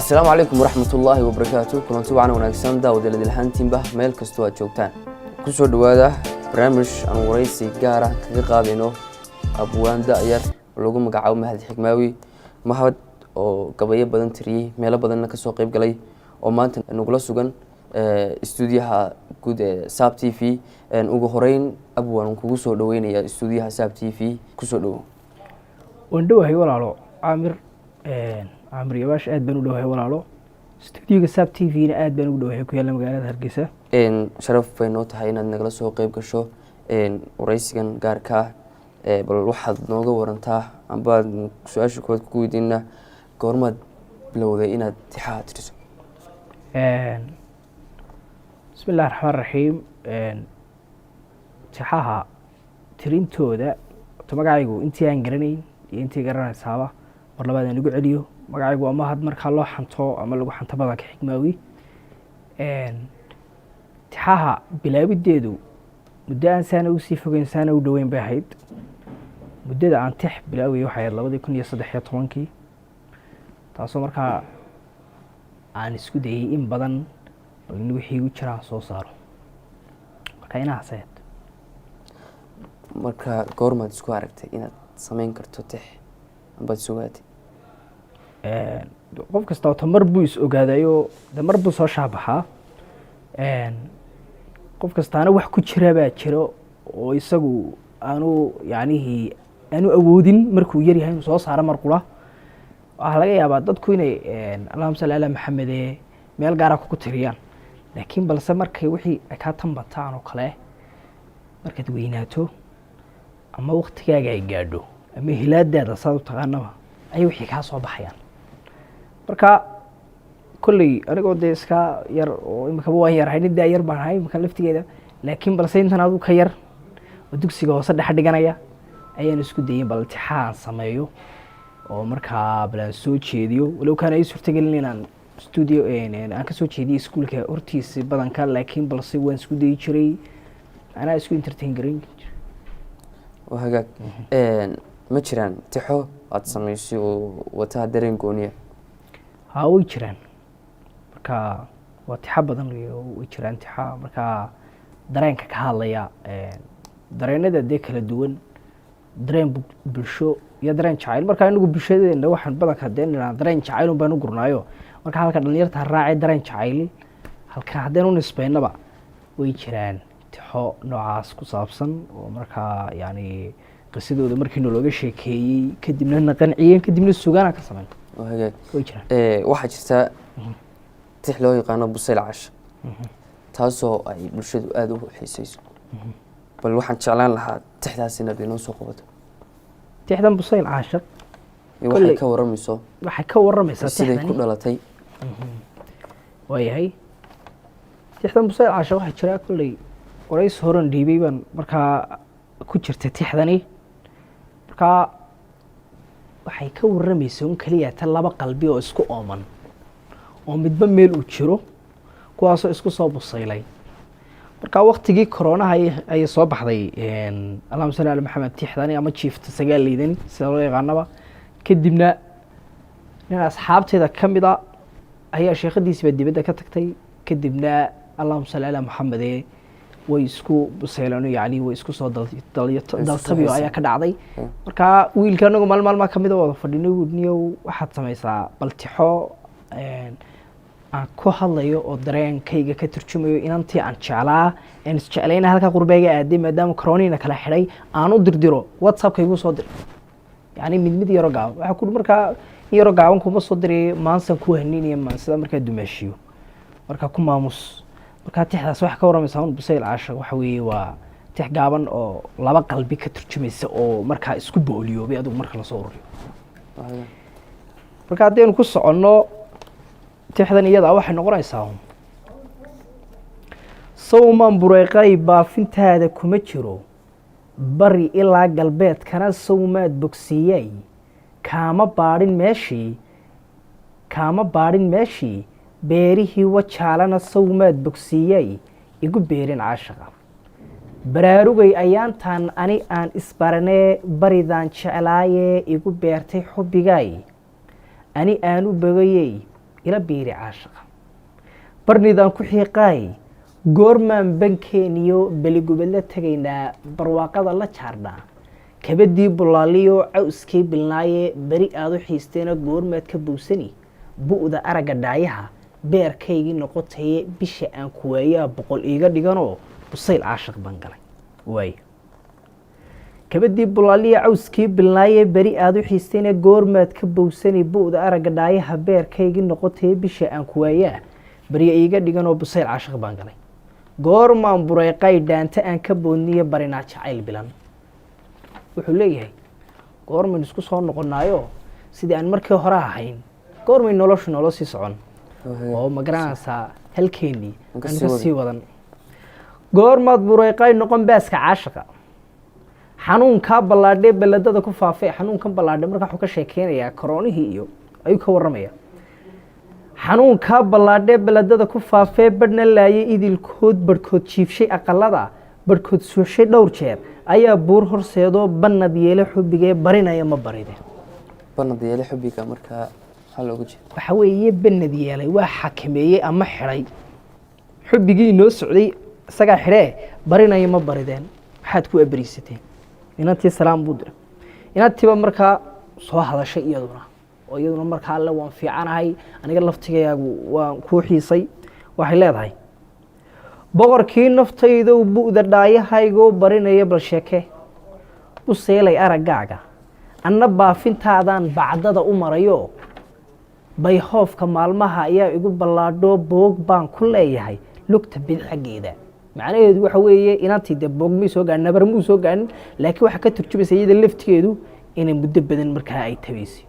Asalaamu calaykum waraxmat ullaahi wabarakaatu. Kulanti wacan wanaagsan, daawadayaal lahaantiinba meel kastoo aad joogtaan. Kusoo dhowaada barnaamij aan waraysi gaar ah kaga qaadayno abwaan da-yar oo lagu magacaabo Mahad Xigmaawi. Mahad oo gabayo badan tiriyey, meelo badanna kasoo qeyb galay, oo maanta nagula sugan istuudiyaha guud ee Saab TV. Ugu horeyn, abwaan, kugu soo dhaweynaya istuudiyaha Saab TV. Kusoo dhowo. Waan dhowahay, walaalo Caamir, Caamir Yabaash. Aad baan u dhowahay, walaalo. Stuudiyoga Saab TV-na aad baan ugu dhowahay, ku yaalla magaalada Hargeysa. Sharaf bay noo tahay inaad nagala soo qeyb gasho wareysigan gaarka ah. Bal waxaad nooga warantaa, ambaad su-aasha koowaad kugu weydiinaa, goormaad bilowday inaad tixaha tiriso? Bismi illahi raxmaan raxiim. Tixaha tirintooda to magacaygu intii aan garanayn iyo intii garanaysaaba, mar labaad aan igu celiyo, magacaygu waa Mahad. Markaa loo xanto ama lagu xanto badanka Xigmaawi. Tixaha bilaabideedu muddo aan saana usii fogeyn, saana u dhoweyn bay ahayd. Muddada aan tix bilaawayay waxay ahayd 2013-kii, taasoo markaa aan isku dayey in badan bal in wixii igu jiraan soo saaro. Marka inahaas ahayd. Marka goormaad isku aragtay inaad sameyn karto tix, ambaad is ogaatay? Qof kasta ota mar buu is ogaadayo, de mar buu soo shaabaxaa. Qof kastaana wax ku jira baa jiro oo isagu aanu yacnihii aanu awoodin markuu yar yahay inuu soo saaro mar qura. Waxaa laga yaabaa dadku inay "Allahuma salli calaa Maxamede" meel gaara kuku tiriyaan, laakiin balse markay wixii ay kaa tanbataan oo kale, markaad weynaato ama waktigaaga ay gaadho ama hilaadaada saad u taqaanaba, ayay wixii kaa soo baxayaan. Marka kolley anigoo dee iska yar oo imikaba waan yarahay, nin daa yar baan ahay imika laftigeeda, laakiin balse intan adu ka yar oo dugsiga hoose dhexe dhiganaya ayaan isku dayay bal tixaan sameeyo oo markaa bal aan soo jeediyo, walow kaana ii suurtagelin inaan studio aan ka soo jeediyo iskuulka hortiisa badanka, laakiin balse waan isku dayi jiray, anaa isku entertain garan jiray. Waa hagaag. Ma jiraan tixo aada samaysay oo wataa dareen gooniya? Haa, way jiraan. Marka waa tixo badan way jiraan, tixa markaa dareenka ka hadlaya, dareenada dee kala duwan, dareen bulsho iyo dareen jacayl. Marka inagu bulshadeena waxaan badanka dee nidhaha dareen jacayl un baan u gurnaayo. Marka halka dhalinyarta raacay dareen jacayl, halka haddeen u nisbaynaba, way jiraan tixo noocaas ku saabsan oo markaa yani qisadooda markii nalooga sheekeeyey kadibna na qanciyeen, kadibna sugaana ka samayn. Waa hagaag. Way jiraan. Waxaa jirta tix loo yaqaano Busayl Casha, taasoo ay bulshadu aada u xiiseyso. Bal waxaan jeclaan lahaa tixdaas inaad inoo soo qabato. Tixdan Busayl Caashaq iyo waxay ka waramayso. Waxay ka waramaysaa siday ku tixdani dhalatay. Waayahay, tixdan Busayl Caashaq waxaa jira kolley warays horan dhiibay baan markaa ku jirta tixdani. Markaa waxay ka waramaysa un keliya ta laba qalbi oo isku ooman oo midba meel uu jiro, kuwaasoo isku soo busaylay. Marka waktigii coroonaha ayay soo baxday, allahuma salli ala Maxamed, tixdani ama jiifta sagaalleydani sida loo yaqaanaba. Kadibna nin asxaabteeda ka mid a ayaa sheekhadiisi baa dibadda ka tagtay. Kadibna, allahuma salli calaa Maxamede, way isku busayleen, yani way isku soo daltabyo ayaa ka dhacday. Marka wiilka anagu maalin maalmaa kamid a wada fadhinay, niyow, waxaad samaysaa baltixo aan ku hadlayo oo dareenkayga ka turjumayo inantii aan jeclaa, aan isjeclayna, halkaa qurbeyga aaday, maadaama coroniina kala xidhay, aan u dirdiro WhatsAppka igu soo dir, yani mid mid yaro gaaban. Waxaa ku markaa in yaro gaaban kuma soo diray, maansan ku haninaya, maansida markaa dumaashiyo, markaa ku maamus. Markaa tixdaas waxaa ka warramaysaa un Busayl Caasha waxa weeye waa tix gaaban oo laba qalbi ka turjumaysa oo markaa isku booliyoobay adigu marka lasoo ururiyo. Marka haddaynu ku soconno tixdan iyadaa, waxay noqonaysaa: sawman bureeqay baafintaada kuma jiro, bari ilaa galbeedkana sawmaad bogsiiyay, kaama baadhin meeshii, kaama baadhin meeshii, beerihii Wajaalana sawmaad bogsiiyay, igu beerin caashaqa. Baraarugay ayaantan ani aan isbaranee, baridaan jeclaayee, igu beertay xubbigaay, ani aanu bogayey. Ila biiri caashaqa barnidaan ku xiiqaay, goormaan bankeeniyo beligubadla tegaynaa, barwaaqada la jaardhaa, kabadii bulaaliyo cawskii bilnaaye, beri aad u xiisteena goormaad ka bowsani, bu'da aragga dhaayaha beerkaygii noqotaye, bisha aan ku waayaa 100 iiga dhiganoo busayl caashiq baan galay. Waay, kabadii bulaaliya cawskii bilnaaye, beri aada u xiistayna goormaad ka bowsani, bu'da aragga dhaayaha beerkaygii noqotaye, bisha aan ku waayaa barya iiga dhiganoo busayl caashiq baan galay. Goormaan bureyqay dhaanta aan ka boodniyo barinaa jacayl bilan. Wuxuu leeyahay goormaynu isku soo noqonaayo sidii aan markii hore ahayn, goormay noloshu noola sii socon oo ma garanaysaa halkeenii Aan ka aan sii ka sii wadan. Goormaad bureyqay noqon baaska caashiqa, xanuunkaa ballaadhee beledada ku faafay. Xanuunkan ballaadhe markaa wuxuu ka sheekeynayaa koroonihii iyo ayuu ka warramaya. Xanuunkaa ballaadhee beledada ku faafee, badhna laayay idilkood, barhkood jiifshay aqalada, barhkood suushay dhowr jeer, ayaa buur horseedoo bannad yeele xubigee, barinaya ma baride. Banad yeele xubbiga markaa maxaa looga jeeda? Waxa weeye banad yeelay waa xakameeyey ama xidhay xubbigii inoo socday, isagaa xidhee, barinaya ma barideen, maxaad ku abariisateen? Inantii salaam buu diray. Inantiiba markaa soo hadashay iyaduna, oo iyaduna markaa alle waan fiicanahay, aniga laftigayaagu waan kuu xiisay. Waxay leedahay: boqorkii naftaydow, bu'da dhaayahaygoo barinaya bal sheeke, u seelay araggaaga, anna baafintaadaan bacdada u marayo, bayhoofka maalmaha ayaa igu ballaadho, boog baan ku leeyahay lugta bidix xaggeeda. Macnaheedu waxa weeye inantii dee boog may soo gaarin, nabar muu soo gaarin, laakiin waxaa ka turjumaysa iyada laftigeedu inay muddo badan markaa ay tabaysay.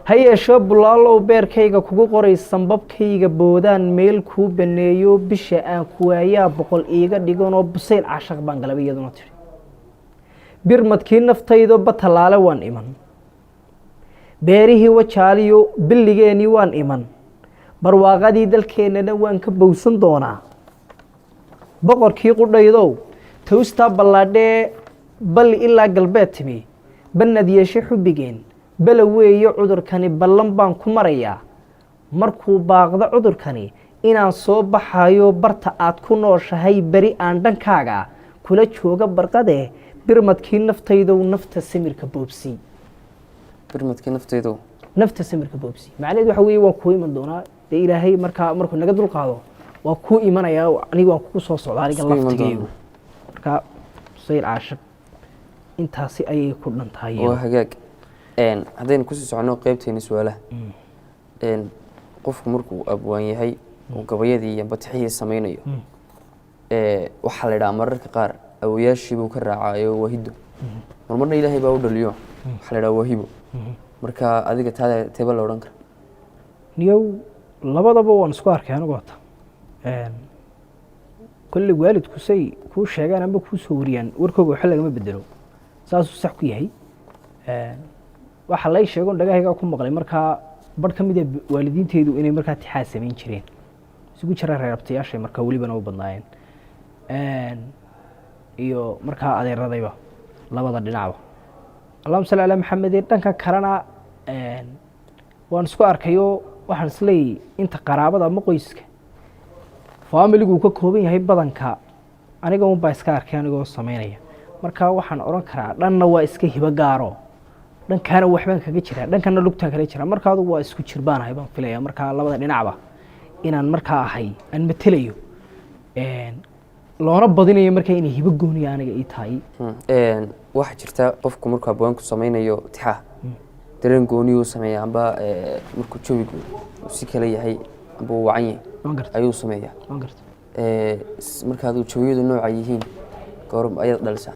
Ha yeeshee bulaalow beerkayga kugu qoray, sambabkayga boodaan meel kuu baneeyo, bisha aan ku waayaa 100 iiga dhiganoo busayl caashaq baan galabay. Iyaduna tidhi: birmadkii naftaydo batalaale waan iman, beerihii wajaaliyo billigeenii waan iman, barwaaqadii dalkeennana waan ka bowsan doonaa. Boqorkii qudhaydow, tawstaa ballaadhee balli ilaa galbeed timi, banad yeeshe xubbigeen, bala weeye cudurkani, ballan baan ku marayaa markuu baaqdo cudurkani inaan soo baxayo barta aad ku nooshahay, beri aan dhankaaga kula jooga barqade. Birmadkii naftaydow, nafta samirka boobsii. Birmadkii naftaydow. Nafta samirka boobsii macnaheedu waxa weeye waan kuu iman doonaa dee, Ilaahay markaa markuu naga dul qaado waa kuu imanayaa, aniga waan kugu soo socdaa aniga Isku iman laftigaygu. doonaa. Marka busayl caashiq intaasi ayay ku dhan tahay. Waa hagaag. Haddaynu kusii soconno qeybteeni su-aalaha, qofku markuu abwaan yahay uu gabayadii iyo batixihii sameynayo, waxaa la idhaha mararka qaar awoyaashiibuu ka raacayo waa hiddo, marmarna Ilaahay baa u dhaliyo, waxaa la idhaha waa hibo. Marka adiga taada teeba la odhan kara? Niyow, labadaba waan isku arkay anigu hota. Kolley waalidku say kuu sheegaan amba kuu soo wariyaan warkooga waxa lagama bedelo, saasuu sax ku yahay. Waxaa lay sheego dhagahaygaa ku maqlay markaa barh ka mid a waalidiinteedu inay markaa tixaa samayn jireen, isugu jira reerabtayaashay markaa welibana u badnaayeen iyo markaa adeeradayba, labada dhinacba. Allahuma salli calaa Maxamede. Dhanka kalena waan isku arkayo, waxaan isleeyahy inta qaraabada ama qoyska faamiligu uu ka kooban yahay badanka aniga un baa iska arkay anigoo sameynaya. Marka waxaan odhan karaa dhanna waa iska hibo gaaro, dhankaana waxbaan kaga jiraa, dhankana lugtaan kala jiraa. Marka adugu waa isku jir baan ahay baan filaya. Marka labada dhinacba inaan markaa ahay aan matelayo, loona badinayo markaa inay hibo gooniya aniga ii tahay. Waxaa jirta qofku markuu abwaanku sameynayo tixaha dareen gooniyuu sameeya, amba markuu jawigu uu si kale yahay amba uu wacan yahay Waan garta. ayuu sameeyaa. Waan garta. Marka aduu jawiyadu nooca yihiin goor ayaad dhalisaa?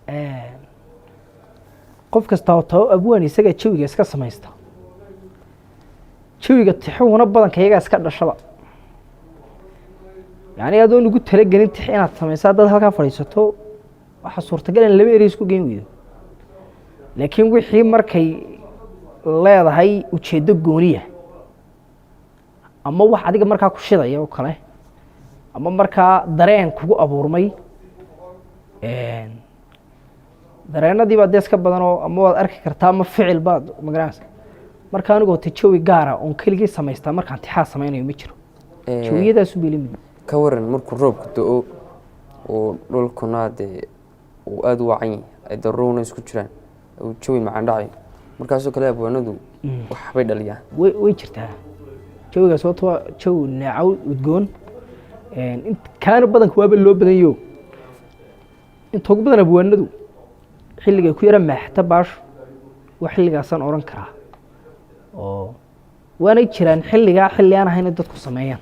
Qof kasta oo tabo abwaan isaga jawiga iska samaysta, jawiga tixuhuna badanka iyagaa iska dhashaba. Yacni adoon ugu talagelin tix inaad samayso, haddaad halkaa fadhiisato waxaa suurtagal in laba erey isku geyn weydo, laakiin wixii markay leedahay ujeeddo gooniya ama wax adiga markaa ku shidaya oo kale ama markaa dareen kugu abuurmay, dareenadii baa dee iska badanoo ama waad arki kartaa ama ficil baad magaranaysa. Marka anigoo te jawi gaara oon keligii samaystaa markaan tixaa samaynayo ma jiro. Jawiyadaasu bay la mid. Ka waran markuu roobku do-o oo dhulkuna dee uu aada u wacan yahay, ay daruuruna isku jiraan, uu jawi macaan dhacayo, markaasoo kale abwaanadu waxbay dhaliyaan? Way jirtaa jawigaas. Horta waa jawi neecaw udgoon. Kaana badanka waaba loo badanyo. Inta ugu badan abwaanadu xilligay ku yara maaxata baasho waa xilligaasaan odhan karaa, oo waanay jiraan xilligaa xilli aan ahayn dadku sameeyaan.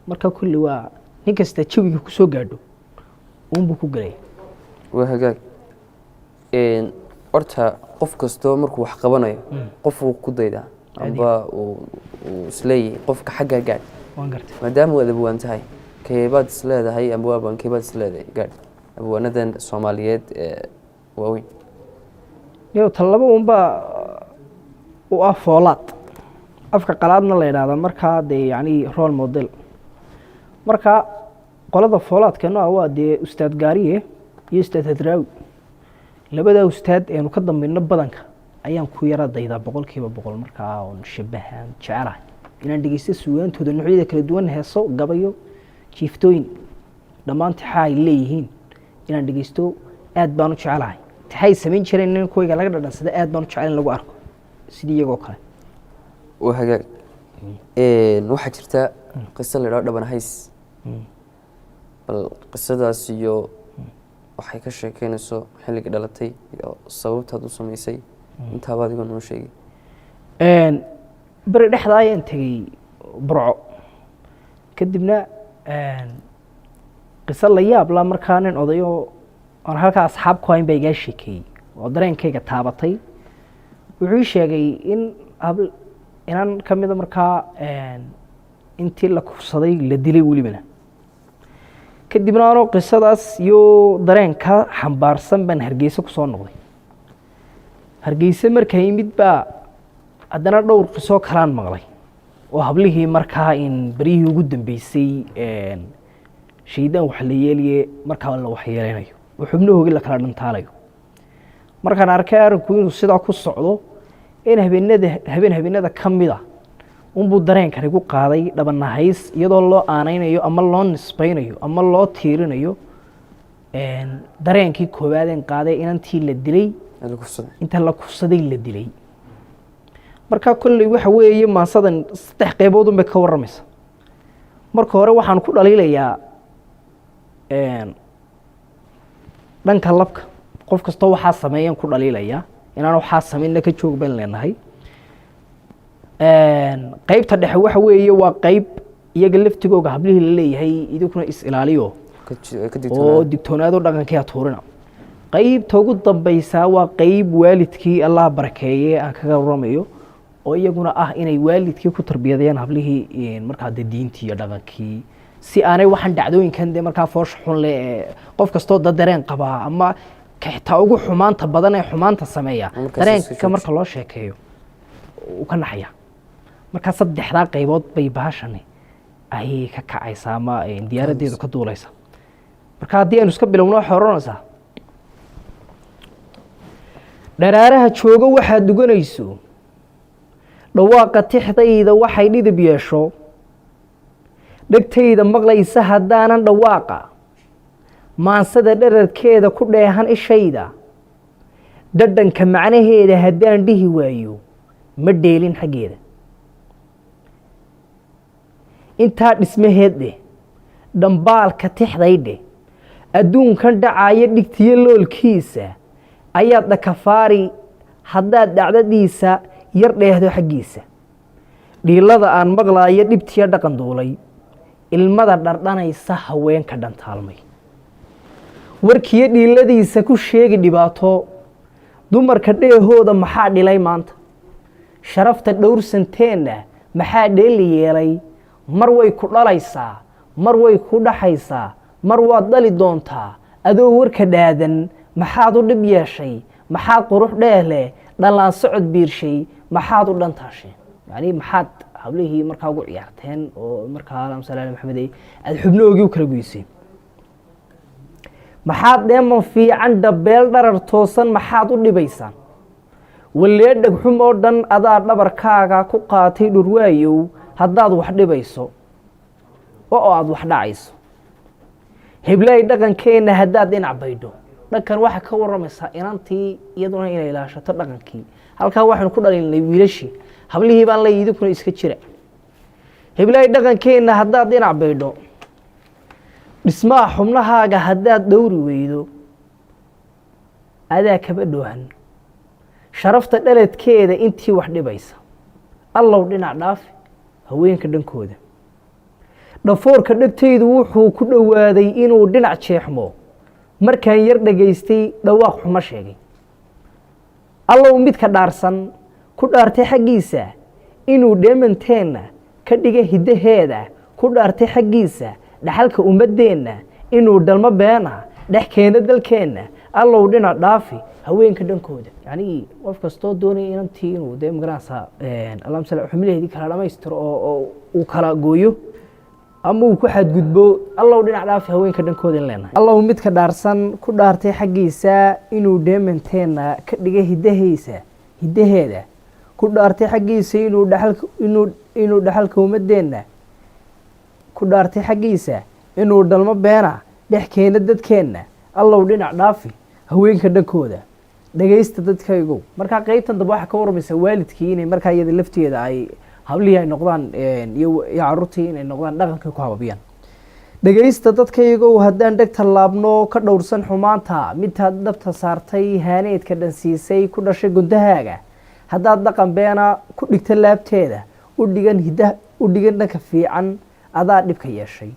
Marka kulli waa nin kasta jawiga kusoo gaadho uunbuu ku gelaya. Waa hagaag. Horta qof kastoo markuu wax qabanayo qof uu ku daydaa amba uu isleeyahay qofka xaggaa gaadh. Waan gartay. Maadaama waad abwaan tahay, keebaad isleedahay amba abwaan keebaad isleedahay gaadh abwaanadan Soomaaliyeed ee waaweyn? Niyow, tallaba unbaa u ah foolaad, afka qalaadna la yidhahda markaa dee yacni role model. Marka qolada foolaadkeenu ah waa dee Ustaad Gaariye iyo Ustaad Hadraawi. Labadaa ustaad eenu ka dambayno badanka ayaan ku yara daydaa 100%. Markaa oon shabahaan jecelahay inaan dhegeysto sugaantooda noocyada kala duwan, heeso, gabayo, jiiftooyin, dhammaan tixaa ay leeyihiin inaan dhegeysto aad baan u jecelahay. Tixay samayn jireen in kuwayga laga dhadhansada aad baan u jecel in lagu arko sidii iyagoo kale. Waa hagaag. Waxaa jirta qiso la idhaho Dhaban Hays. Bal qisadaas iyo waxay ka sheekeynayso, xilligii dhalatay iyo sababtaad u samaysay, intaaba adigoo noo sheegay. Beri dhexda ayaan tegey Burco. Kadibna qiso la yaab la markaa nin odayo oon halkaa asxaab ku hayn baa igaa sheekeeyey oo dareenkayga taabatay. Wuxuu ii sheegay in habl inan ka mida markaa intii la kufsaday la dilay welibana. Kadibna anoo qisadaas iyo dareenka xambaarsan baan Hargeysa kusoo noqday. Hargeysa markaa yimid baa haddana dhowr qisoo kalaan maqlay oo hablihii markaa in beryihii ugu dambeysay shaydaan wax la yeeliye markaa la waxyeeleynayo oo xubnahoogii la kala dhantaalayo. Markaan arkay arrinku inuu sidaa ku socdo, in habeenada habeen habeenada ka mid a unbuu dareenkan igu qaaday dhabanahays, iyadoo loo aaneynayo ama loo nisbaynayo ama loo tiirinayo dareenkii koowaadeen qaaday inantii la dilay. La kufsaday. Inta la kufsaday la dilay. Marka kolley waxa weeye maansadan saddex qeybood un bay ka warramaysa. Marka hore waxaan ku dhaliilayaa dhanka labka, qof kastoo waxaa sameeyaan ku dhaliilayaa inaan waxaa sameynna ka joog baan leenahay. Qeybta dhexe waxa weeye waa qeyb iyaga laftigooga hablihii la leeyahay idinkuna is ilaaliyo ka oo digtoonaada. Digtoonaado dhaqankii tuurina. Qeybta ugu dambaysaa waa qeyb waalidkii Allah barakeeye aan kaga waramayo, oo iyaguna ah inay waalidkii ku tarbiyadayaan hablihii markaa dee diintii iyo dhaqankii, si aanay waxaan dhacdooyinkan dee markaa foosha xun leh ee qof kastoo da dareen qabaa ama ka xitaa ugu xumaanta badan ee xumaanta sameeya Markaas iska dareenka jooji. Marka loo sheekeeyo uu ka naxaya. Marka saddexdaa qaybood bay bahashani ayay ka kacaysaa ama diyaaraddeedu ka duulaysa. Marka haddii aynu iska bilowno, waxay odhanaysaa: Dharaaraha joogo waxaad duganayso, dhawaaqa tixdayda waxay dhidib yeesho, dhegtayda maqlaysa haddaanan dhawaaqa maansada dherarkeeda ku dheehan ishayda, dhadhanka macnaheeda haddaan dhihi waayo, ma dheelin xaggeeda. Intaa dhismaheed dheh, dhambaalka tixdaydheh, adduunkan dhacaya dhigtiyo loolkiisa ayaad dhakafaari haddaad dhacdadiisa yar dheehdo xaggiisa. Dhiilada aan maqlaayo, dhibtiyo dhaqan duulay, ilmada dhardhanaysa haweenka dhantaalmay, warkiyo dhiiladiisa ku sheegi dhibaato dumarka dheehooda maxaa dhilay maanta? Sharafta dhowrsanteenna maxaa dheeli yeelay? Mar way ku dhalaysaa, mar way ku dhaxaysaa, mar waad dhali doontaa adoo warka dhaadan. Maxaad u dhib yeeshay? Maxaad qurux dheehleh dhallaan socod biirshay? Maxaad u dhantaasheen? Yacni maxaad hablihii markaa ugu ciyaarteen oo markaa allahuma salli ala Maxamed aada xubnahoogii u kala goyseen? Maxaad dheeman fiican, dhabeel dharar toosan maxaad u dhibaysaan? Walee dhegxum oo dhan adaa dhabarkaaga ku qaatay dhurwaayow, haddaad wax dhibayso oo aada wax dhacayso. Heblaay dhaqankeenna haddaad dhinac baydho. Dhankan waxaa ka waramaysaa inantii iyaduna inay ilaashato dhaqankii. Halkaa waxaynu ku dhalinay wiilashii, hablihii baan leeyahy, idinkuna iska jira. Heblaay dhaqankeenna haddaad dhinac baydho, dhismaha xubnahaaga haddaad dhowri weydo, adaa kaba dhoohan sharafta dhaladkeeda intii wax dhibaysa. Allow dhinac dhaafi haweenka dhankooda. Dhafoorka dhegtaydu wuxuu ku dhowaaday inuu dhinac jeexmo markaan yar dhegaystay dhawaaq xumo sheegay. Allow midka dhaarsan ku dhaartay xaggiisa inuu dheemanteenna ka dhiga hiddaheeda, ku dhaartay xaggiisa dhaxalka ummaddeenna inuu dhalmo beena dhex keeno dalkeenna. Allow dhinac dhaafi haweenka dhankooda. Yacnii qof kastoo doonaya inantii inuu dee magaranaysaa, allahuma salli, xubnaheedii kala dhamaystiro oo uu kala gooyo ama uu ku xadgudbo, allow dhinac dhaafi haweenka dhankooda in leenahay. Allow midka dhaarsan ku dhaartay xaggiisa inuu dheemanteenna ka dhiga hiddahaysa, hiddaheeda, ku dhaartay xaggiisa inuu dhaxalka inuu dhaxalka ummadeenna, ku dhaartay xaggiisa inuu dhalmo beena dhex keeno dadkeenna. Allow dhinac dhaafi haweenka dhankooda. Dhagaysta dadkaygow. Markaa qeybtan dambe waxaa ka warmaysaa waalidkii inay markaa iyada lafteeda ay hablihii ay noqdaan iyo caruurtii inay noqdaan dhaqankii ku hababiyaan. Dhagaysta dadkaygow, haddaan dhegta laabno ka dhowrsan xumaanta, midtaad dhabta saartay, haaneedka dhansiisay, ku dhashay gundahaaga, haddaad dhaqan beena ku dhigta laabteeda, u dhigan hidda, u dhigan dhanka fiican, adaa dhibka yeeshay.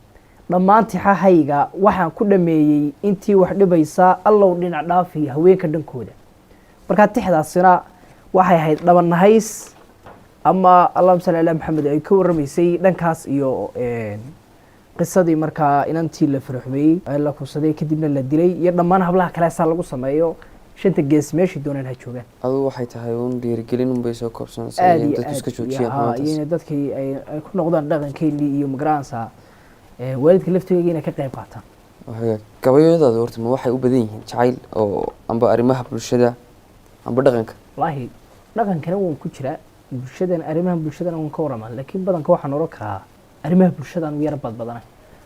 Dhammaan tixahayga waxaan ku dhameeyey intii wax dhibaysa, allow dhinac dhaafi haweenka dhankooda. Markaa tixdaasina waxay ahayd dhabanahays ama, allahuma salli ala Maxamed, ay ka warramaysay dhankaas iyo qisadii markaa inantii la faraxumeeyey, la kubsaday, kadibna la dilay, iyo dhammaan hablaha kale saa lagu sameeyo shanta gees meeshay doonaan ha joogaan. Adugu waxay tahay un dhiirigelin unbay soo koobsanaysaa aada in iyo dadku iska aad joojiyaan iyo xumaantaas. Inay dadkii ay ku noqdaan dhaqankeennii iyo magaranaysaa waalidka laftigooga inay ka qayb qaataan. Hagaag. Gabayadaadu horta ma waxay u badan yihiin jacayl oo amba arrimaha bulshada amba dhaqanka? Wallaahi dhaqankana waan ku jiraa, bulshadan, arrimaha bulshadana waan ka waramaa, laakiin badanka waxaan oran karaa arrimaha bulshadan ugu yara badbadanay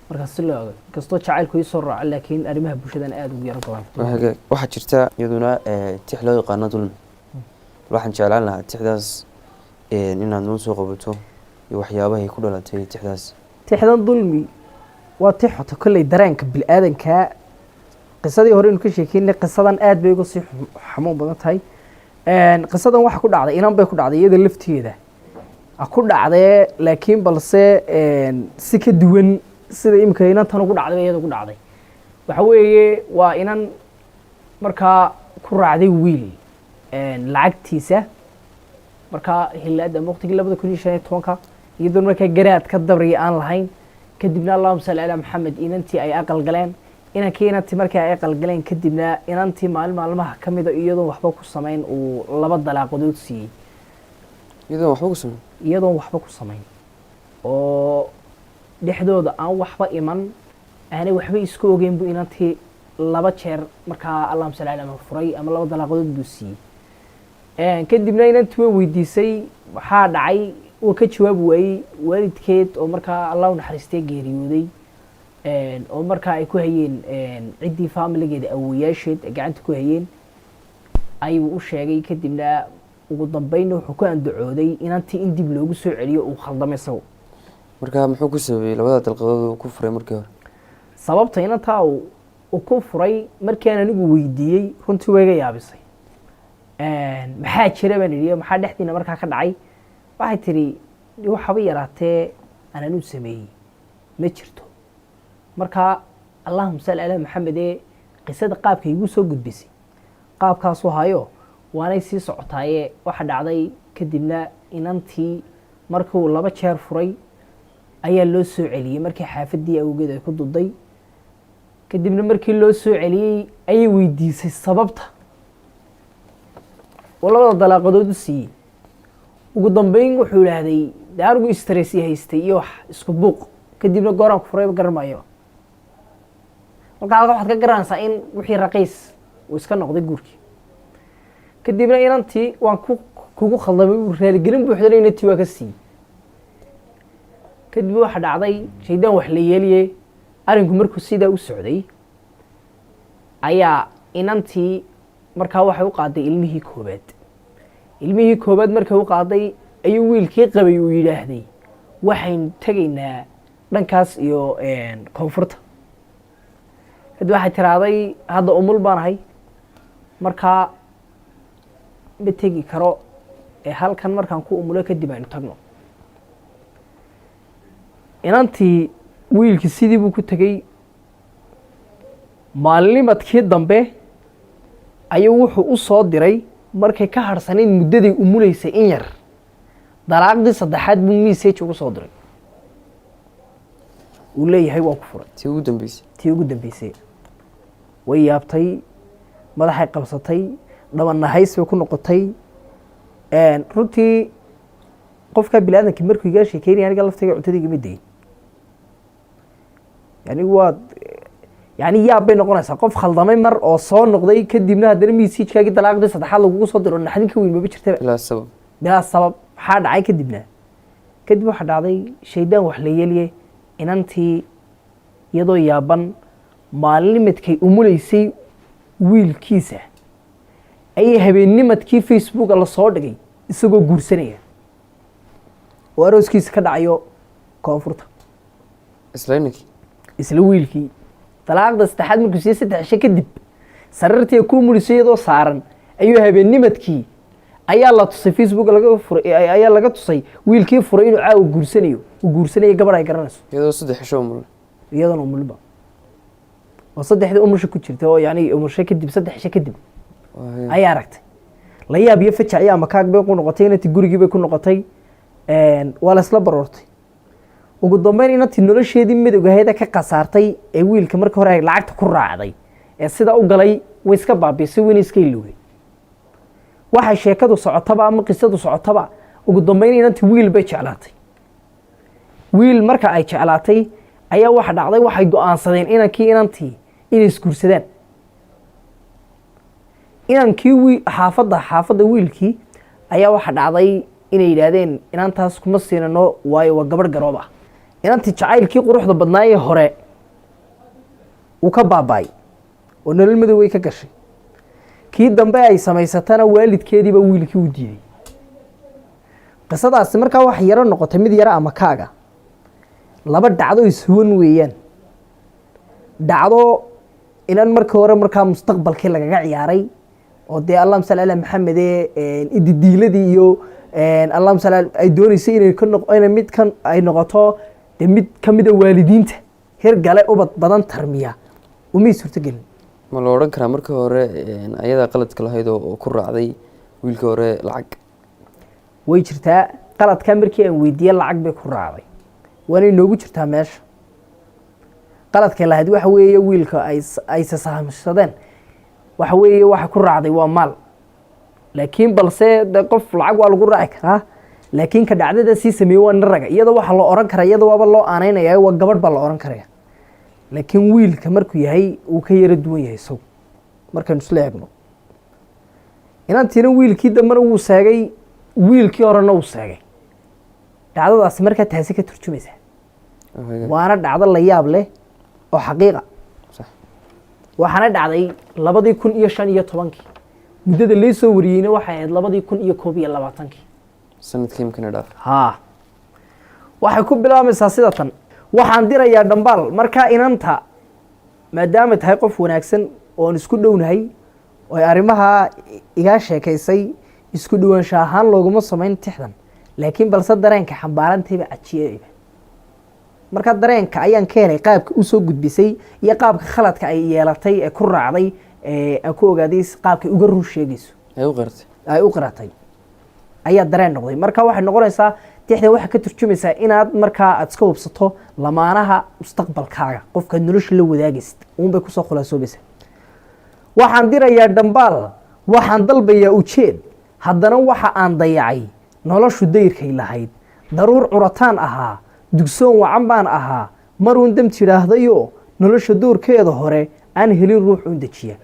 markaas si loo ogo, inkastoo jacaylku ii soo raaco, laakiin arrimaha bulshadan aada ugu yara badan. Waa hagaag. Waxaa jirta iyaduna tix loo yaqaano dulmi. Waxaan jeclaan lahaa tixdaas inaad noo soo qabato iyo waxyaabahay ku dhalatay tixdaas. Tixdan dulmi waa tix xota kolley dareenka bilaadanka. Qisadii hore inu ka sheekeynay, qisadan aad bay uga sii xanuun badan tahay. Qisadan waxa ku dhacday inan bay ku dhacday, iyada lafteeda ha ku dhacdee, laakiin balse si ka duwan sida imika inantan ugu dhacday bay iyada ugu dhacday. Waxa weeye waa inan markaa ku raacday wiil lacagtiisa, markaa hilaada waqtigii 2015-ka, iyadoon markaa garaad ka dabriya aan lahayn. Kadibna, allahuma salli calaa Maxamed, inantii ay aqal galeen, inankii inantii markii ay aqal galeen, kadibna inantii maalin maalmaha ka mida iyadoon waxba ku samayn uu laba dalaaqadood siiyey. Iyadoon waxba ku samayn? Iyadoon waxba ku samayn oo dhexdooda aan waxba iman, aanay waxba isku ogeyn, buu inantii laba jeer markaa, allahuma salli calaa Maxamed, furay ama laba dalaaqadood buu siiyey. Kadibna inantii way weydiisay waxaa dhacay, wuu ka jawaabi waayey. Waalidkeed oo markaa, Allah u naxariistay, geeriyooday, oo markaa ay ku hayeen ciddii faamiligeeda, awowayaasheed ay gacanta ku hayeen, ayuu u sheegay. Kadibna ugu dambeynna wuxuu ku andacooday inantii in dib loogu soo celiyo uu khaldamay isagu. Marka muxuu ku sababay labada dalqadood uu ku furay markii hore? Sababta inantaa uu ku furay markaan anigu weydiiyey, runtii way iga yaabisay. Maxaa jira baan idhi, maxaa dhexdiina markaa ka dhacay? Waxay tidhi waxaba yaraatee aan anigu sameeyey ma jirto. Marka, allahuma salli calaa Maxamed, ee qisada qaabka igu soo gudbisay qaabkaasu hayo waanay sii socotaaye. Waxa dhacday kadibna inantii markuu laba jeer furay ayaa loo soo celiyey markii xaafaddii awgeed ay ku duday. Kadibna markii loo soo celiyey ayay weydiisay sababta oo labada dalaaqadood u siiyey. Ugu dambeyn wuxuu idhaahday de anigu stress i haystay iyo wax isku buuq, kadibna gooraan ku furayba garan maayo. Marka halka waxaad ka garanaysaa in wixii raqiis uu iska noqday guurkii. Kadibna inantii waan ku kugu khaldamay, uu raaligelin buuxdana inantii waa ka siiyey. Kadib waxa dhacday, shaydaan wax la yeeliye, arrinku markuu sidaa u socday ayaa inantii markaa waxay u qaaday ilmihii koobaad. Ilmihii koobaad markay u qaaday ayuu wiilkii qabay uu yidhaahday, waxaynu tegaynaa dhankaas iyo koonfurta. Kadib waxay tiraahday, hadda umul baan ahay, markaa ma tegi karo, ee halkan markaan ku umulo kadib aynu tagno. Inantii wiilkii sidii buu ku tegey. Maalinimadkii dambe ayuu wuxuu u soo diray, markay ka harhsanayd muddaday umuleysay in yar, dalaaqdii saddexaad buu message ugu soo diray, uu leeyahay waan ku furay. Tii ugu dambeysay. Tii ugu dambeysay. Way yaabtay, madaxay qabsatay, dhabanahays bay ku noqotay. Runtii qofka bini aadamki markuu igaa sheekeynaya, aniga laftayga cuntada igama dayin. Yani waa, yani yaab bay noqonaysaa qof khaldamay mar oo soo noqday, kadibna haddana message-kaagii dalaaqdii saddexaad lagugu soo diro. Naxdin ka weyn maba jirtaba. Bilaa sabab. Bilaa sabab. Maxaa dhacay kadibna? Kadib waxaa dhacday, shaydaan wax la yeeliye, inantii iyadoo yaaban maalinimadkay umuleysay wiilkiisa ayay habeennimadkii Facebooka lasoo dhigay isagoo guursanaya oo arooskiisa ka dhacayo koonfurta. Isla inankii? Isla wiilkii. Dalaaqda saddexaad markuu siiyey, 3 cisho kadib, sariirtii ku umulisay iyadoo saaran ayuu habeennimadkii ayaa la tusay, Facebook laga furay, ayaa laga tusay wiilkii furay inuu caawa guursanayo, uu guursanayo gabadh ay garanayso. Iyadoo 3 cisho umul. Iyadoona umulba oo saddexdii umusha ku jirta, oo yani umusho kadib, 3 cisho kadib ayaa aragtay. La yaab iyo fajac iyo amakaag bay ku noqotay inantii. Gurigii bay ku noqotay, waa la isla baroortay. Ugu dambeyn inantii nolosheedii madowgaheeda ka khasaartay ee wiilka marka hore ay lacagta ku raacday ee sidaa u galay way iska baabiisay, wayna iska ilowday. Waxay sheekadu socotaba ama qisadu socotaba, ugu dambeyn inantii wiil bay jeclaatay. Wiil marka ay jeclaatay ayaa waxa dhacday, waxay go-aansadeen inankii inantii inay isguursadaan. Inankii xaafadda wiilkii ayaa waxa dhacday inay yidhaahdeen, inantaas kuma siinano, waayo waa gabadh garoob ah. Inantii jacaylkii quruxda badnaayee hore uu ka baaba'ay oo nolol madow way ka gashay. Kii dambe ay samaysatana waalidkeediiba wiilkii u diiday. Qisadaasi markaa waxay yaro noqotay mid yaro ama kaaga laba dhacdo ishuwan weeyaan. Dhacdo inan markii hore markaa mustaqbalkii lagaga ciyaaray oo dee allahuma salli ala Maxamede ididiiladii iyo allahuma salli ay dooneysay inay ka noq inay mid kan ay noqoto, dee mid ka mida waalidiinta hirgale ubad badan tarmiya umay suurtogelin. Ma la odhan karaa markii hore ayadaa qaladka lahayd oo ku raacday wiilkii hore lacag? Way jirtaa qaladkaa. Markii aan weydiiye, lacag bay ku raacday, waana inoogu jirtaa meesha. Qaladkay lahayd waxa weeye wiilka ay ay sasahamsadeen, waxa weeye waxa ku raacday waa maal. Laakiin balse de qof lacag waa lagu raaci karaa, laakiin ka dhacdada sii sameeye waa nin raga. Iyada waxaa loo oran karaa, iyada waaba loo aaneynaya, waa gabadh baa la oran karaya. Laakiin wiilka markuu yahay uu ka yaro duwan yahay isagu markaynu isla eegno. Inantiina wiilkii dambena wuu seegay, wiilkii horena wuu seegay. Dhacdadaasi markaa taasi ka turjumaysaa, waana dhacdo la yaab leh oo xaqiiqa. Waxaana dhacday 2015-kii. Muddada lay soo wariyeyna waxay ahayd 2021-kii. Sanadkii imkana dhaaf. Haa, waxay ku bilaabmaysaa sida tan: waxaan dirayaa dhambaal. Markaa inanta maadaama tahay qof wanaagsan oon isku dhownahay oo ay arrimaha igaa sheekaysay, isku dhowaansho ahaan looguma samayn tixdan, laakiin balse dareenka xambaarantayba cajiyayba. Markaa dareenka ayaan ka helay qaabka usoo gudbisay iyo qaabka khaladka ay yeelatay ee ku raacday ee aan ku ogaaday qaabkay uga run sheegayso. Ay u qirtay. Ay u qiratay ayaa dareen noqday. Marka waxay noqonaysaa tixda waxay ka turjumaysaa inaad markaa aad iska hubsato lamaanaha mustaqbalkaaga, qofkaad nolosha la wadaagaysid uun bay kusoo khulaasoobaysaa. Waxaan dirayaa dhambaal, waxaan dalbayaa ujeed, haddana waxa aan dayacay noloshu dayrkay lahayd. Daruur curataan ahaa, dugsoon wacan baan ahaa, maruun dam tidhaahdayo nolosha doorkeeda hore aan helin ruux uun dejiya.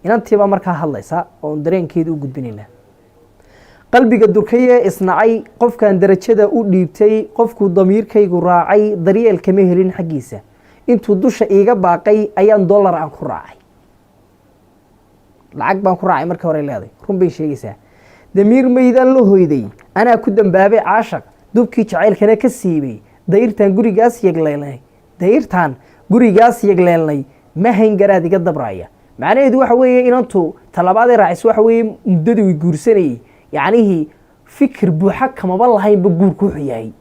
Inantiibaa markaa hadlaysa oon dareenkeeda u gudbinaynaa. Qalbiga durkayee isnacay, qofkaan darajada u dhiibtay, qofkuu damiirkaygu raacay, daryeel kama helin xaggiisa. Intuu dusha iiga baaqay ayaan dollar aan ku raacay, lacag baan ku raacay. Markii hore leeday, run bay sheegaysaa. Damiir maydaan la hoyday, anaa ku dambaabay caashaq, dubkii jacaylkana ka siibay. Dayrtaan gurigaas yegleelnay, dayrtaan gurigaas yegleelnay, ma hayn garaad iga dabraya. Macnaheedu waxa weeye, inantu talabaadee raacayso waxa weeye, muddadii way guursanayey, yacnihii fikir buuxa kamaba lahaynba guurku wuxuu yahay.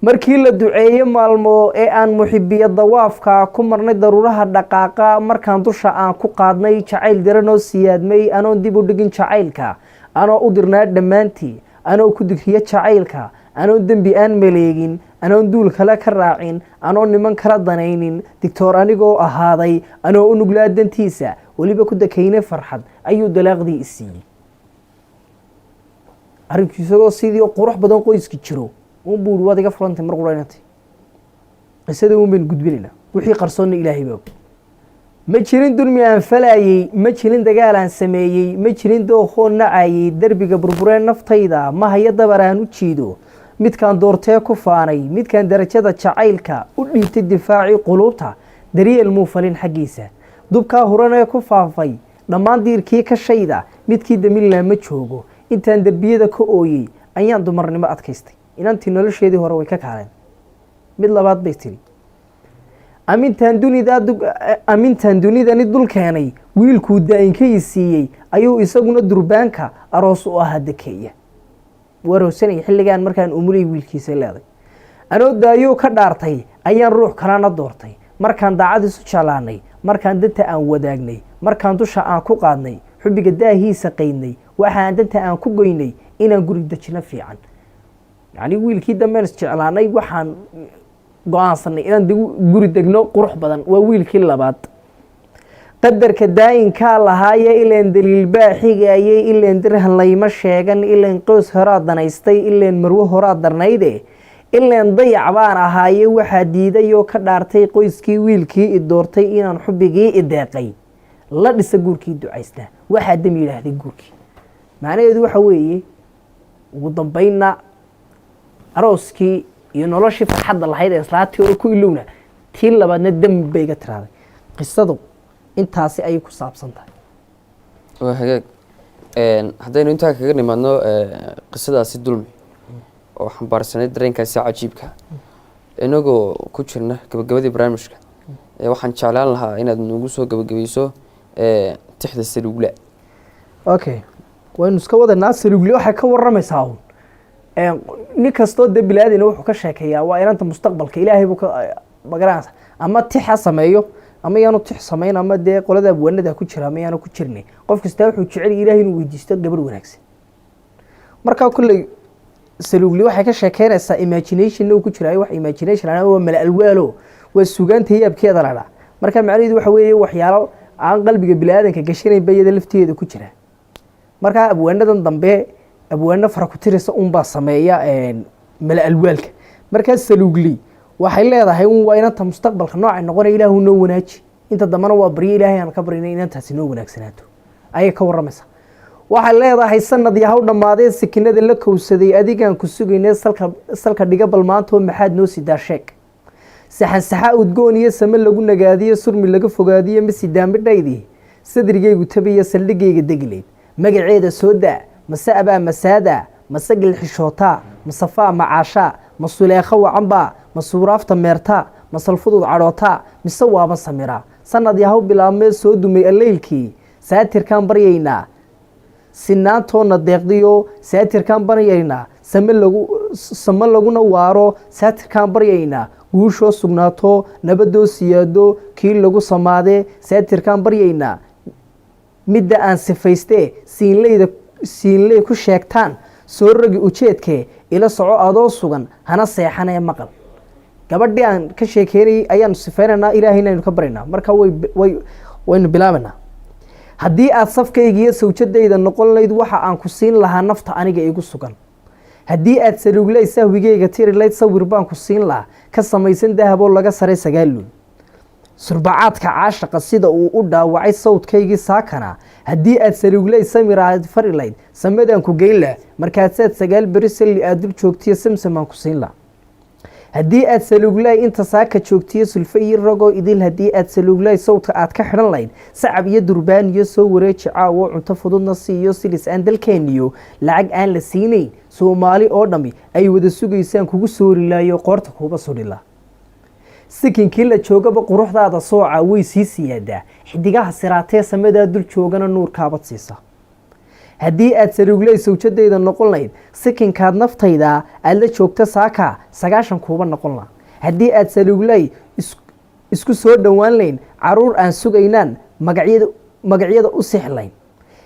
Markii la duceeye maalmo ee aan muxibiya dawaafka ku marnay, daruuraha dhaqaaqa markaan dusha aan ku qaadnay, jacayl diranoo siyaadmay, anoon dib u dhigin jacaylka, anoo u dirnaa dhammaantii, anoo ku digriya jacaylka, anoon dembi aan maleegin, anoon duul kale ka raacin, anoo niman kala danaynin, digtoor anigoo ahaaday, anoo u nuglaa dantiisa, weliba ku dakayne farxad, ayuu dalaaqdii isiiyey. Arrinku isagoo sidii qurux badan qoyski jiro un buu waad iga furantay mar qura. Inantay qisada un baynu gudbinaynaa, wixii qarsoonna Ilaahay baa og. Ma jirin dulmi aan falayey, ma jirin dagaal aan sameeyey, ma jirin dookhoo nacayey. Derbiga burbureen naftayda ma hayo dabar aan u jiido. Midkaan doortee ku faanay, midkaan darajada jacaylka u dhiibtay, difaacii quluubta, daryeel muu falin xaggiisa. Dubkaa huranee ku faafay dhammaan diirkii ka shayda, midkii damilaa ma joogo. Intaan derbiyada ka ooyey ayaan dumarnimo adkaystay. Inantii nolosheedii hore way ka kaaleen, mid labaad bay tiri. Amintaan dunidaa, amintaan dunidani dul keenay, wiilkuu daa'inkayi siiyey ayuu isaguna durbaanka aroos u ahaa dekeeya. Wuu aroosanaya xilligaan markaan umulay wiilkiisa leeday. Anoo daayuu ka dhaartay ayaan ruux kalena doortay. Markaan daacad isu jeclaanay, markaan danta aan wadaagnay, markaan dusha aan ku qaadnay, xubbiga daahiisa qaydnay, waxaan danta aan ku goynay inaan guri dejino fiican. Yacni wiilkii dambeen isjeclaanay, waxaan go-aansanay inaan guri degno qurux badan. Waa wiilkii labaad. Qadarka daayinkaa lahaaye, ileen daliil baa xigayay, ileen dirhan layma sheegan, ileen qoys horaa danaystay, ileen marwo horaa darnayde, ileen dayac baan ahaaye. Waxaa diiday oo ka dhaartay qoyskii wiilkii i doortay inaan xubbigii i deeqay la dhisa guurkii ducaysnaa. Waxaa dam yidhaahday guurkii. Macnaheedu waxa weeye, ugu dambeynna arooskii iyo noloshii farxadda lahayd ee islaatii hore ku ilowna, tii labaadna dembi bay iga tiraaday. Qisadu intaasi ayay ku saabsan tahay. Waa hagaag. Haddaynu intaa kaga nimaadno qisadaasi dulmi oo xambaarsanayd dareenkaasi cajiibka, inagoo ku jirna gabagabadii barnaamijka, waxaan jeclaan lahaa inaad nagu soo gabagabayso tixda Saluugla. Okay, waynu iska wadanaa. Saluugle waxay ka waramaysaa un nin kastoo dee bilaadina wuxuu ka sheekeeyaa waa inanta mustaqbalka. Ilaahay buu ka magaranaysa, ama tix ha sameeyo ama yaanu tix samayn, ama dee qolada abwaanada ku jira ama yaanu ku jirnay, qof kastaa wuxuu jecel Ilaahay inuu weydiisto gabadh wanaagsan. Markaa kolley Saluugli waxay ka sheekeynaysaa, imaginationna uu ku jiraayo, wax imagination ana waa mala alwaalo, waa sugaanta yaabkeeda la dhaa. Marka macnaheedu waxa weeye, waxyaalo aan qalbiga biniaadanka gashanaynba iyada lafteeda ku jira. Markaa abwaanadan dambe abwaano fara ku tirisa unbaa sameeya mala alwaalka. Markaa Saluugli waxay leedahay un waa inanta mustaqbalka noocay noqonaya, Ilaahu noo wanaaji. Inta dambena waa baryo Ilaahay aan ka baryna inantaasi noo wanaagsanaato ayay ka waramaysaa. Waxay leedahay, sanad yahaw dhammaadee, sikinada la kowsaday, adigaan ku sugaynee, salka salka dhiga bal maantoo, maxaad noo sidaa sheeg? Saxan saxa udgoon iyo same lagu nagaadiyo, surmi laga fogaadiyo, ma sidaa midhaydii sadrigaygu tabiya, saldhigayga degileyd? Magaceeda soo daa. Mase abaa masaada, mase gilxishootaa, masafaa macaashaa, ma suleekho wacanbaa, ma suuraafta meertaa, ma salfudud cadhootaa, mise waaba samiraa? Sanad yahaw bilaabmee, soo dumay alleylkii, saatirkaan baryaynaa sinaantoona deeqdiyo, saatirkaan baryaynaa same lagu same laguna waaro, saatirkaan baryaynaa guushoo sugnaato, nabadoo siyaado, kii lagu samaadee, saatirkaan baryaynaa midda aan sifaystee, siinleyda siinley ku sheegtaan, soo rogi ujeedkee, ila soco adoo sugan, hana seexanee maqal. Gabadhii aan ka sheekeynayay ayaanu sifeynaynaa, Ilaahayna aynu ka baryaynaa. Marka way waynu bilaabaynaa. Haddii aad safkayga iyo sawjadayda noqon layd, waxa aan ku siin lahaa nafta aniga igu sugan. Haddii aad saluugley sahwigeyga tiri layd, sawir baan ku siin lahaa ka samaysan dahaboo laga saray 9 luul. Surbacaadka caashaqa sida uu u dhaawacay sawdkaygii saakana, haddii aad saluugley samir aad fari layd, samadaan ku geyn lah. Markaasaad 9 beri salli aad dul joogtiyo, samsamaan ku siin lah. Haddii aad saluuglaay inta saaka joogtiyo, sulfe iyo ragoo idil, haddii aad saluuglaay sawdka aad ka xidhan layd, sacab iyo durbaan iyo soo wareeji caawo, cunto fududna siiyo, silis aan dalkeeniyo lacag aan la siinayn, Soomaali oo dhammi ay wada sugaysaan kugu soori laayo, qoorta kuuba sudhila. Sikinkii la joogaba quruxdaada sooca way sii siyaadaa, xidigaha siraatee samadaa dul joogana nuurkaabad siisa. Haddii aad saluugley sawjadayda noqon layd, sikinkaad naftayda aad la joogta saaka 90 kuuba noqon laha. Haddii aad saluugley isku soo dhowaan layn, caruur aan sugaynaan magacyada u sixlayn.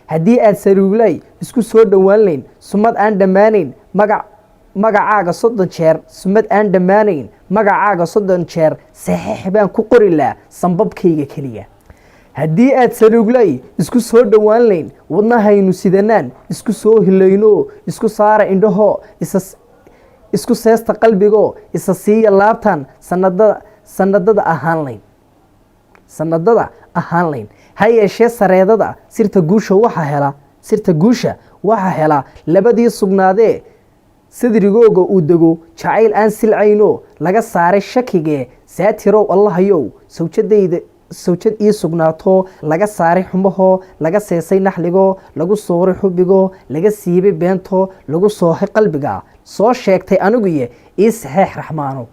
Haddii aad saluugley isku soo dhowaan layn, sumad aan dhammaanayn magac magacaaga 30 jeer, sumad aan dhammaanayn magacaaga 30 jeer saxiix baan ku qori lahaa sambabkayga keliya. Haddii aad saluuglay isku soo dhowaan layn, wadnahaynu sidanaan isku soo hilayno, isku saara indhaho, isa isku seesta qalbigo, isa siiya laabtan sanadada ahaan layn, sanadada ahaan layn. Ha yeeshee sareedada sirta guusha waxaa hela, sirta guusha waxaa hela labadii sugnaadee sadrigooga uu dego jacayl aan silcayno laga saaray shakigee. Saatirow Allahayow, sawjadayda sawjad ii sugnaato, laga saaray xumahoo, laga seesay naxligoo, lagu sooray xubigoo, laga siibay beento, lagu soohay qalbiga, soo sheegtay aniguye ii saxeex Raxmaano.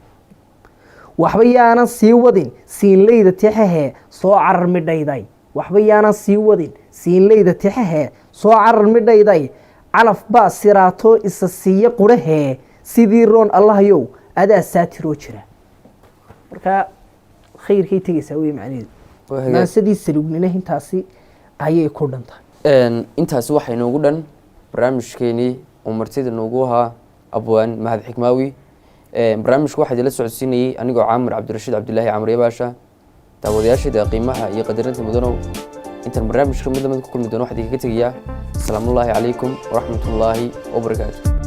Waxba yaanan sii wadin siinleyda tixahee, soo carar midhayday. Waxba yaanan sii wadin siinleyda tixahee, soo carar midhayday. Calaf baa siraato isa siiya qurahee, sidii roon Allahayow adaa saatiroo jira. Marka khayrkay tegaysaa wey macnaheedu. Waa hagaag. Maansadii saluugnina intaasi ayay ku dhantahay. Intaasi waxay noogu dhan barnaamijkeenii uu martida noogu ahaa abwaan Mahad Xikmaawi. Barnaamijku waxaa idinla socodsiinayey anigoo Caamir Cabdirashiid Cabdilaahi Camar Yabaasha. Daawadayaashayda qiimaha iyo qadarinta mudanow, intaan barnaamijka mid lamid ku kulmi doono, waxaa idinkaga tegayaa asalaamullaahi calaykum waraxmatullaahi wabarakaatu.